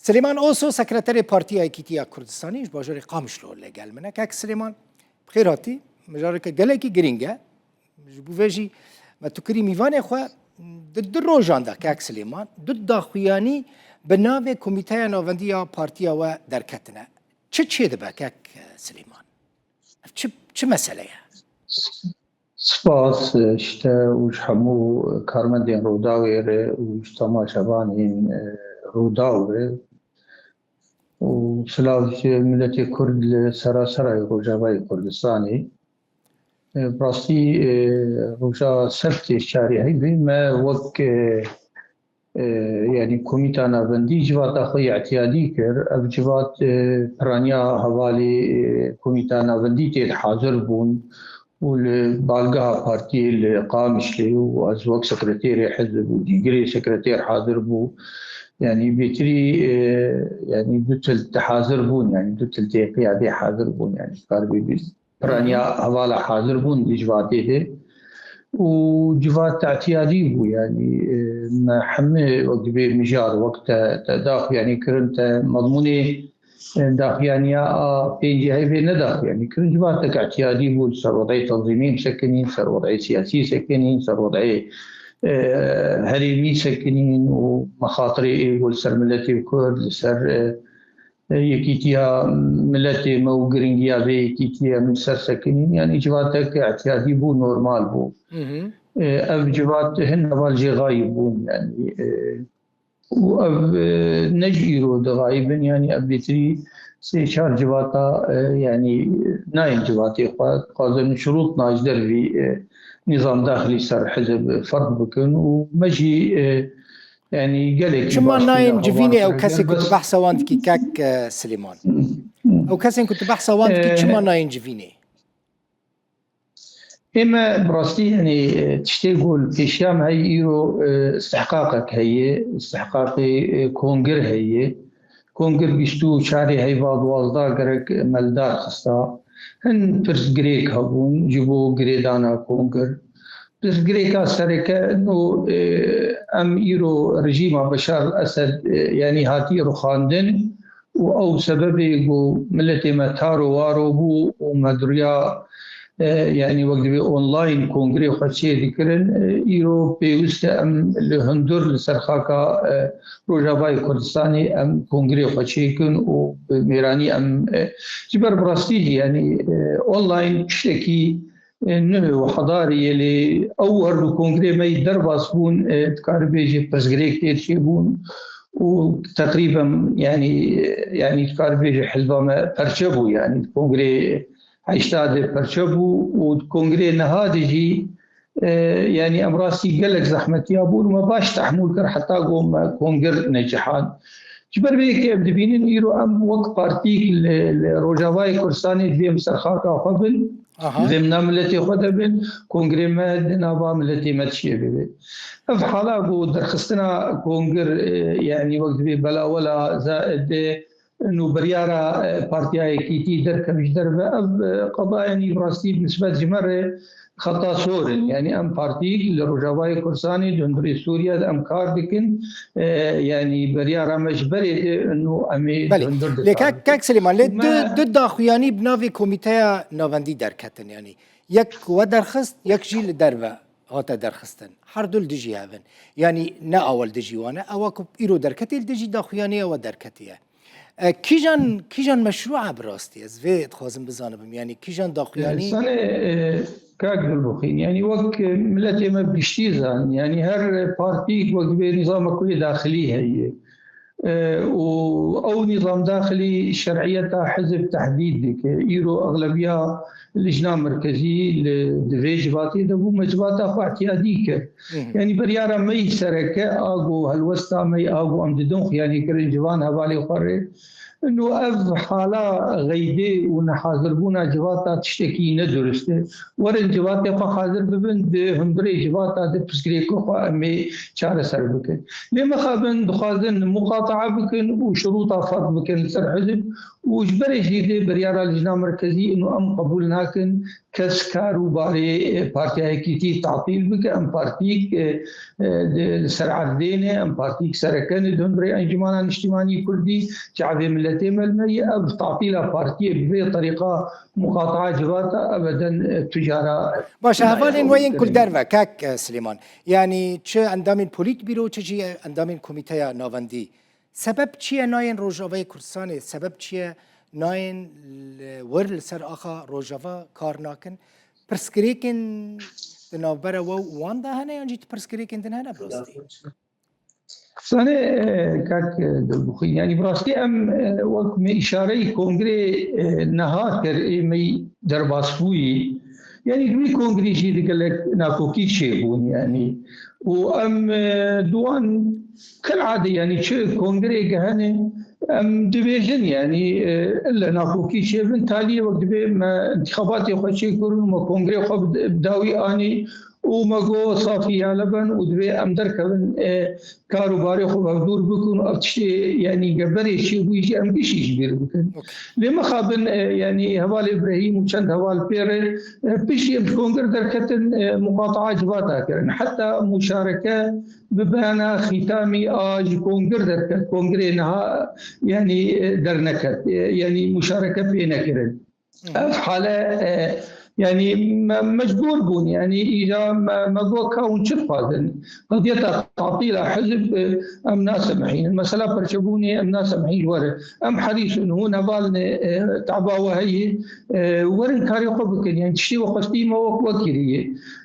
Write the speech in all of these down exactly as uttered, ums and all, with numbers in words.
Silêman Oso, sekreterê Partiya Yekîtiya Kurdistanê ji bajarê Qamişlo li gel min e. Kek Silêman, bi xêr hatî. Mijareke gelekî girîng e. Ji bo vê jî me tu kirî mîvanê xwe. Di du rojan de, kek Silêman, du daxuyanî bi navê Komîteya Navendî ya Partiya we derketine. Çi çêdibe, kek Silêman? Ev çi, çi mesele ye? Spas, e, ji te û ji hemû karmendên Rûdawê re û ji temaşevanên, e, Rûdaw re û silav ji miletê Kurd li seraserayê Rojavayê Kurdistanê. E, bi rastî, e, roja seftê çarê heyvê me wek, e, e, yanî Komîta Navendî civata xwe yê îtiyadî kir. Ev civat, e, piraniya hevalê, e, Komîta Navendî tê de hazir bûn û li balgeha partiyê li Qamişlê û ez wek sekreterê hizb û cîgirê sekreter hazir bû. Yanî bêtirî, e, yanî du til hazir bûn, yanî du til tê qiyadê hazir bûn, yanî kar bê bîst. Piraniya hevala hazir bûn di civatê de. Û civat îtiyadî bû, yanî, e, me hemî wek dibê mijar, wek te, te daxuyanî kirin, te mezmûnê, e, daxuyaniya a pêncî heyvê nedaxuyanî kirin. Civatek îtiyadî bû, li ser wedeyê tenzîmî sekinîn, ser wedeyê siyasî sekinîn, ser wedeyê, e, herêmî sekinîn û mexatirê ê ku li ser miletê Kurd, li ser, e, e, yekîtiya miletê me û giringiya vê yekîtiyê em li ser sekinîn, yanî civatek îtiyadî bû, normal bû. Hı hı. E, ev civat hin heval jê xayib bûn, yanî, e, û ev, e, ne ji îro dixayibin, yanî ev bêtirî sê çar civata, e, yanî nayên civatê xwe, dixwazin şirûtna ji dervî, e, nîzam daxilî ser hizb ferq bikin û me jî, e, Yanî gelekî Çima baş bûye nayên civînê ew hevalek kesên ku tu behsa wan dikî, kek, e, Silêman? Ew kesên ku tu behsa wan dikî, çima nayên civînê? Ê me bi rastî, yanî, e, tiştê ku li pêşiya me heye îro, e, istihqaqek heye, istihqaqê, e, kongir heye. Kongir bîst û çarê heyva duwazdeh gerek me li dar xista. Hin pirsgirêk hebûn ji bo girêdana kongir. Pirsgirêka sereke, no, e, em îro rejîma Beşar el Esed, e, yanî hatî ruxandin û ew sebebê ku miletê me taro waro bû û me duriya, e, yanî wek dibê online kongrê xwe çê dikirin, e, îro pêwist e em li hundir li ser xaka, e, Rojavayê Kurdistanê em kongrê xwe çêkin û bi mêranî em, e, ji ber bi rastî jî, yanî, e, online tiştekî, e, nû û hedarî ye, lê ew her du kongrê me yî derbas bûn, e, dikarî bêjî pirsgirêk tê çêbûn û teqrîben, yanî, yanî dikarî bêjî hizba me perçe bû, yanî kongrê heşta de perçe bû û kongrê niha de jî, e, yanî em rastî gelek zehmetiya bûn, me baş tehmûl kir heta ku me kongir necihand. Ji ber vê yekê em dibînin îro em wek partîk li, li Rojavayê Kurdistanê divê em ser xaka xwe bin, Aha. divê em nav miletê xwe de bin, kongrê me di nava miletê me de çê bibe. Ev hala ku derxistina kongir, e, yanî wek dibê belawela za-, de nû biryara, e, Partiya Yekîtî derkeve ji derve, ev, e, qedayanî bi rastî bi nisbet ji me re xeta sor in. Yanî em partîk li Rojavayê Kurdistanê di hundirê Sûriye de em kar dikin. E, yanî biryara me ji berê de nû em ê Belê. Hundir Lê dikarin. Kek, kek Silêman, lê Me du, du daxuyanî bi navê Komîteya Navendî derketin. Yanî yek we derxist, yek jî li derve hate derxistin. Her du li dijî hev in. Yanî ne awe li dijî wan e, ewa ku îro derketê li dijî daxuyanî ewe derketiye. E, kîjan, kîjan meşrû e bi rastî? Ez vê dixwazim bizanibim. Yanî kîjan daxuyanî? Sane, e, kak Dilbixîn, yanî wek, e, miletê me bi giştî zan, yanî her partîk wek dibê nîzamek wê daxilî heye. E, û ew nîzam daxilî şer'iyeta hizb tehdîd dike. Îro exlebiya Lijna Merkezî li, di vê civatê de bû, me civata xwe îtiyadî kir. Hı hı. Yanî biryara me yî sereke, a ku helwesta me yî, a ku em didin xuyanî kirin ji van hevalê xwe re. Ino ev hala xeydê û nehazirbûna civata tiştekî ne durust e. Werin civatê xwe hazir bibin, di hundirê civata de pirsgirêka xwe em ê çareser bikin. Lê mixabin dixwazin muqataa bikin û şirûta ferq bikin li ser hizb û ji berê jî dê biryara Lijna Merkezî ino em qebûl nakin. kes kar û barê, e, Partiya Yekîtî tatîl bike. Em partîk, e, e, di, li ser erdê ne, em partîk sereke ne di hundirê Encûmena Niştimanî Kurdî, çavê miletê me li me ye. Ev tatîla partiyê bi vê terîqa muqataa civata ebeden, e, tu cara Baş e, hevalên we yên ku li derve, kak, e, Silêman. Yanî çi endamên polîtbîro, çi jî endamên komîteya navendî. Sebeb çi ye nayên Rojavayê Kurdistanê? Sebeb çi ye nayên li wir li ser axa Rojava kar nakin? Pirsgirêkên di navbera we û wan de hene yan jî pirsgirêkên din hene bi rastî? Zanê, e, kak, e, Dilbixwîn, yanî bi rastî em, e, wek me îşareyî kongrê, e, niha kir, ê me yî derbas bûyî. Yanî di wî kongrê jî di gelek nakokî çêbûn, yanî. Û em, e, di wan kel'ade, yanî çi kongrê gehene, em dibêjin, yanî, e, ille nakokî çêbin, taliyê wek dibê me intixabatê xwe çêkirin û me kongrê xwe bi, bi dawî anî û me got safî yale ben û dibê em derkevin, e, kar û barê xwe bi hevdûr bikin û ev tiştê, yanî, ge berê çêbûyî jî em gişî ji bîr bikin. Okey. Lê mixabin, e, yanî, hevalê Îbrahîm û çend heval pê re, e, piştî em ji kongir derketin, e, muqataa civata kirin. Heta muşareke bi bena xîtamî a ji kongir derket. Kongirê niha, yanî, e, derneket. E, yanî muşareke pê nekirin. Hı hı. Ev hale, e, yanî me, mecbûr bûn, yanî îca me, me got ka hûn çi dixwazin? Qediyeta tatîla hizb, e, em nasemihînin. Mesela perçebûnê em nasemihîn ji we re. Em herîs in, hûn heval ne, e, taba we heye, e, werin karê xwe bikin. Yanî tiştê we xwestî me wek we kiriye.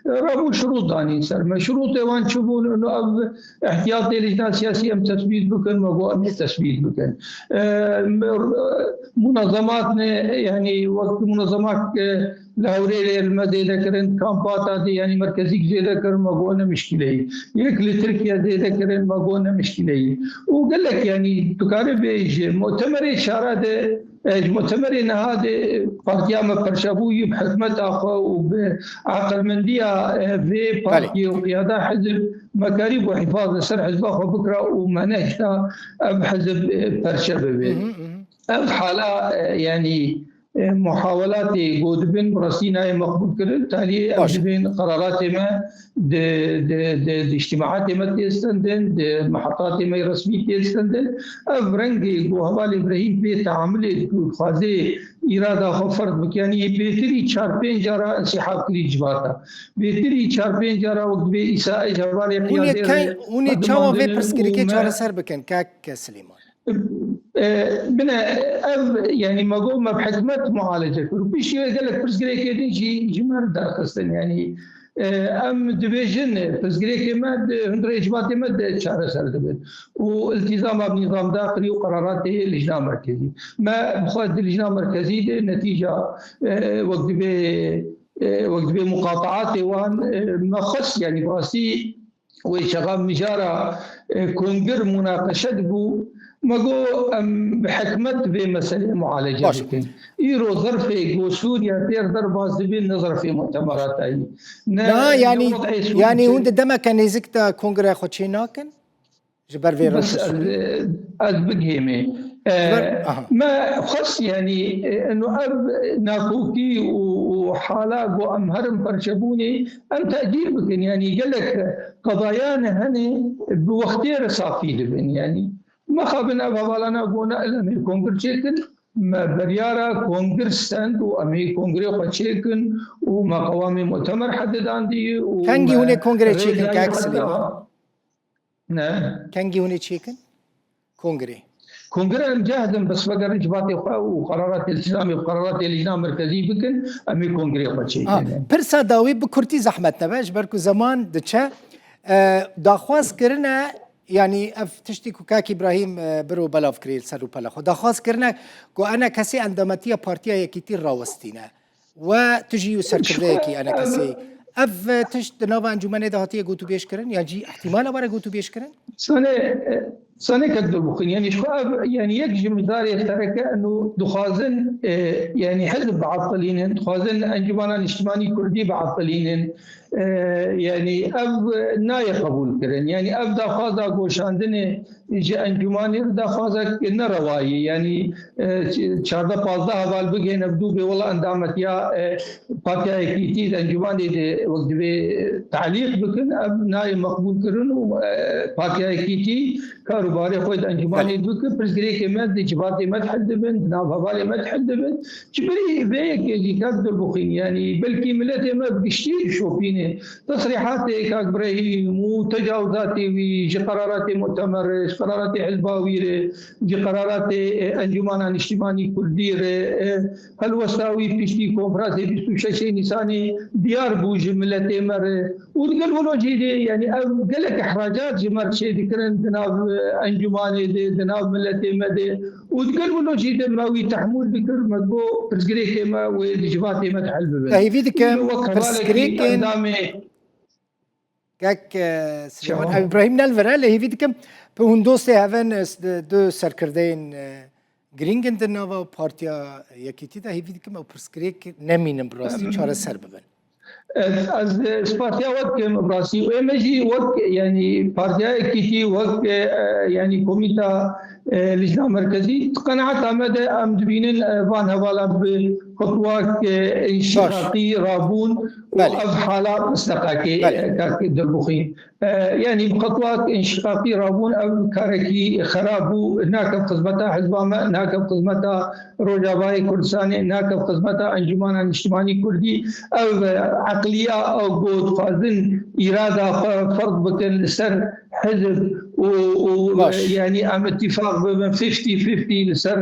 E, rabû şirût danîn ser me. Şirûtê wan çi bûn? Û ev Ehtiyatê lijna siyasî em tesbît bikin, me got em ê tesbît bikin. E, me, munazemat ne, yanî wek munazemat, e, li Hewlêrê li me zêde kirin, kampa Tadê, yanî merkezîk zêde kirin, me got ne mişkîleyî. Yek li Tirkiye zêde kirin, me got ne mişkîleyî. Û gelek, yanî tu karî bêjî, mutemerê çara de E, ji mutemerê niha de partiya me perçebûyî bi hikmeta xwe û bi aqilmendiya, e, vê Belê. partiyê û qiyada hizb me karîbû hifaz li ser hizba xwe bikira û me nehişta ev hizb, e, perçe bibe. Hı hı, hı hı. Ev hala, e, yanî, e, muhawelatê ku dibin bi rastî nayê meqbûl kirin. Taliyê em Baş. dibên qeraratê me di, di, di, di îctimaatê me tê stendin, di mihetatê me resmî tê stendin. Ev rengê ku hevalê Îbrahîm pê teamilê dikir, dixwazê îrada xwe ferz bike, yanî pêtirî çar pênc cara însîhab kirî civata. Pêtirî çar pênc cara wek dibê îsa ji hevalê Hûn ê qiyadê key, re hûn ê çawa vê xwedimandin û pirsgirêkê me çareser bikin, kak Silêman? E, bine, ev, yanî me got me bi hikmet mualece kir. Piştî wê gelek pirsgirêkê din jî ji me re derxistin. Yanî, e, em dibêjin, pirsgirêkê me di hundirê civakê me de çareser dibin. Û iltîzama bi nîzamdar kirî û qeraratê lijna merkezî. Me bi xwe di lijna merkezî de netîca, e, wek dibê, e, wek dibê muqataatê wan, e, me xwest, yanî bi rastî Wê çaxa mijara, e, kongir munaqeşe dibû, me got, em bi hikmet vê meselê mualece Baş. bikin. Îro zerfê ku Sûriye têr derbas dibin, ne zerfê mutemerata yî. Ne, Na, ne yanî, wez'ê Sûrî yanî tê. Hûn di demeke nêzik de kongre xwe çê nakin? Ji ber vê Bes rewşa ez, Sûrî? ez bigihêmê. E, Ji ber, aha. me xwest, yanî, e, eno ev nakokî û, û hala ku em herin perçebûnê, em tecîl bikin, yanî gelek qedayan hene bi wextê re safî dibin, yanî mexabin ev hevalana gona il em ê kongir çêkin, me beryara kongir stend û em ê kongirê xwe çêkin û me qewamê mutemer hedidandî û Kengî me hûn ê kongirê çêkin, rêzayî kak heta Silêman? Ne. Kengî hûn ê çêkin? Kongrê. Kongre em cehd in, bes vegerin civatê xwe û qeraratê îltizamê û qeraratê Lijna Merkezî bikin, em ê kongrê xwe Ha, çêkin. Pirsa dawî bi kurtî zehmet nebe, ji ber ku zeman diçe. E, daxwaz kirine, yanî ev tiştî ku kak Îbrahîm, e, biro belav kirî li ser rûpela xwe. Daxwaz kirine ku enekesê endametiya Partiya Yekîtî rawestîne. We tu jî û serkirdeyekî enekesê. Ev tişt di nava encûmenê de hatiye gotûbêj kirin? Yan jî ihtimala were gotûbêj kirin? Sane, e, Sanê kek Dilbixwîn, yanî ji xwe ev, yanî yek ji mijarê sereke eno dixwazin, e, yanî hizb biatilînin, dixwazin Encûmana Niştimanî Kurdî biatilînin. E, yanî ev nayê qebûl kirin. Yanî ev daxwaza goşandinê ji encûmanê re daxwazek nerewayî. Yanî, e, çardeh pazdeh heval bigihên ev dû bê wela endametiya, e, Partiya Yekîtî di encûmanê de wek divê talîq bikin, ev nayê meqbûl kirin û, e, Partiya Yekîtî kar û barê xwe di encûmanê Belê. Bike, pirsgirêkê me di civatê me dihil dibin, di nav hevalê me dihil dibin. Ji ber vê yekê jî kek Dilbixwîn, yanî belkî miletê me bi giştî dişopîne. Tesrîhatê kak Brehîm û tecawizatê wî ji qeraratê mutemer re, ji qeraratê hizba wî re, ji qeraratê, e, Encûmana Niştimanî Kurdî re, e, helwesta wî piştî konferansê bîst û şeşê Nîsanê diyar bû ji miletê me re. Û digel wilo jî dê, yanî ev gelek ihracat ji me re çêdikirin di nav, e, encûmanê de, di nav miletê me de. Û digel wilo jî de me wî tehmûl dikir, me got pirsgirêkê me wê di civatê me de hel bibin. Te hêvî dikim, Wek hevalekî pirsgirêkên endamê Kek, e, Silêman, Şevan. Ev Îbrahîm nelvere, lê hêvî dikim, bi hûn dostê hev in, e, s-, du serkirdeyên, e, girîng in di nava Partiya Yekîtî de, hêvî dikim ew pirsgirêk nemînin bi rastî Em. çareser bibin. Ez, ez, e, spasiya we dikim bi rastî. Û ê me jî wek, yanî Partiya Yekîtî, wek, e, e, yanî komîta, e, Lijna Merkezî, di qenaeta me de em dibînin, e, van hevala bi xutwak, e, înşîqaqî rabûn û Belê. ev hala misteqakê, Belê. e, kak Dilbixwîn. E, yanî bi xetwat înşiqaqî rabûn, ev karekî xerab bû, nakev xizmeta hizba me, nakev xizmeta Rojavayê Kurdistanê, nakev xizmeta Encûmana Niştimanî Kurdî. Ev, e, eqliya ew ku dixwazin îrada xwe ferz bikin li ser hizb û, û, Baş. e, yanî em îtîfaq bibin fifty fifty li ser,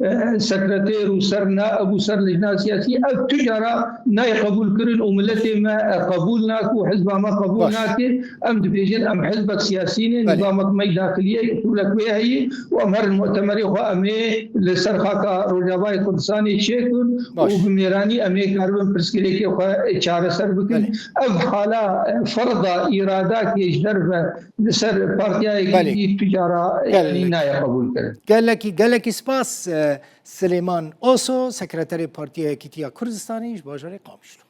e, sekreter û ser naib û ser lijna siyasî. Ev tu cara nayê qebûl kirin û miletê me, e, qebûl nake û hizba me qebûl Baş. nake. Em dibêjin em hizbek siyasî ne, Belê. nizamek me daxilî ye, usulek wê heye û em herin mutemerê xwe em ê li ser xaka Rojavayê Kurdistanê çêkin Baş. û bi mêranî em ê karibin pirsgirêkê xwe çareser bikin. Belê. Ev hala, e, ferda îradakê ji derve li ser Partiya Belê. Yekîtî tu cara, Gelek. yanî nayê qebûl kirin. Gelekî, gelekî spas, e, Silêman Oso, Sekreterê Partiya Yekîtiya Kurdistanê ji bajarê Qamişlo.